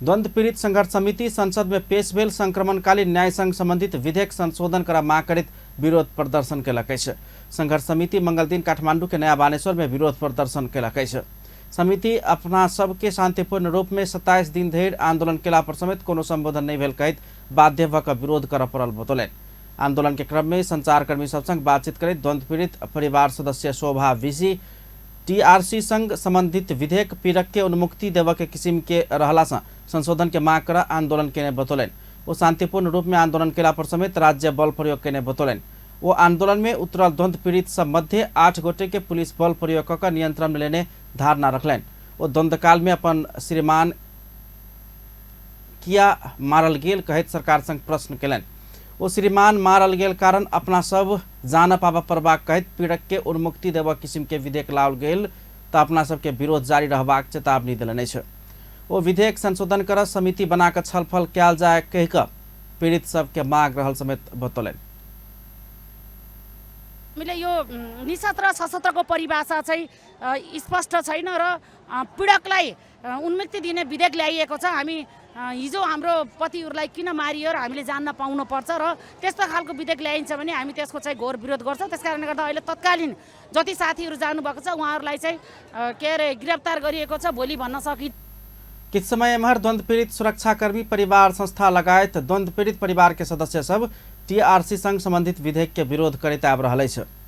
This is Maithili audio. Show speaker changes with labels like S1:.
S1: द्वंद्व पीड़ित संघर्ष समिति संसद में पेश भेल संक्रमणकालीन न्याय संघ संबंधित विधेयक संशोधन कर मांग करैत विरोध प्रदर्शन केलक अछि। संघर्ष समिति मंगलदिन काठमांडू के नया बानेश्वर में विरोध प्रदर्शन केलक अछि। समिति अपना सबके शांतिपूर्ण रूप में 27 दिन धरि आंदोलन केला पर समेत कोनो संबोधन नहीं भेल कहैत बाध्य भऽ कऽ विरोध करऽ पड़ल बतौलनि। आंदोलन के क्रम में संचारकर्मी सब संग बातचीत करैत द्वंद्व पीड़ित परिवार सदस्य शोभा विजी टीआरसी संग संबंधित विधेयक पीड़क के उन्मुक्ति देबऽ के किसिम के रहला से संशोधन के मांग कर आंदोलन केने बतौलनि। ओ शांतिपूर्ण रूप में आंदोलन केला पर समेत राज्य बल प्रयोग केने बतौलनि। ओ आंदोलन में उतरल द्वंद्व पीड़ित सब मध्य 8 गोटे के पुलिस बल प्रयोग कऽ कऽ नियंत्रण में लेने धारणा रखलनि। ओ द्वंद्वकाल में अपन श्रीमान किया मारल गेल कहैत सरकार संग प्रश्न केलनि। ओ श्रीमान मारल गेल कारण अपना सब जान पाबऽ पड़बाक कहैत पीड़क के उन्मुक्ति देबऽ किसिम के विधेयक लाओल गेल तऽ अपना सबके विरोध जारी रहबाक चेतावनी देलनि अछि। ओ विधेयक संशोधन कर समिति बना कऽ छलफल कयल जाय कहि कऽ पीड़ित सबके माग रहल समेत बतौलनि।
S2: हामीले यो निशस्त्र सशस्त्रको परिभाषा चाहिँ स्पष्ट छैन र पीडकलाई उन्मुक्ति दिने विधेयक ल्याइएको छ। हामी हिजो हाम्रो पतिहरूलाई किन मारियो र हामीले जान्न पाउनुपर्छ र त्यस्तो खालको विधेयक ल्याइन्छ भने हामी त्यसको चाहिँ घोर विरोध गर्छौँ। त्यस कारणले गर्दा अहिले तत्कालीन जति साथीहरू जानुभएको छ उहाँहरूलाई चाहिँ के अरे गिरफ्तार गरिएको छ, भोलि भन्न सकिँदैन।
S1: किछु समय एम्हर द्वंद्व पीड़ित सुरक्षाकर्मी परिवार संस्था लगायत द्वंद्व पीड़ित परिवार के सदस्य सब टीआरसी संग संबंधित विधेयक के विरोध करैत आबि रहल अछि।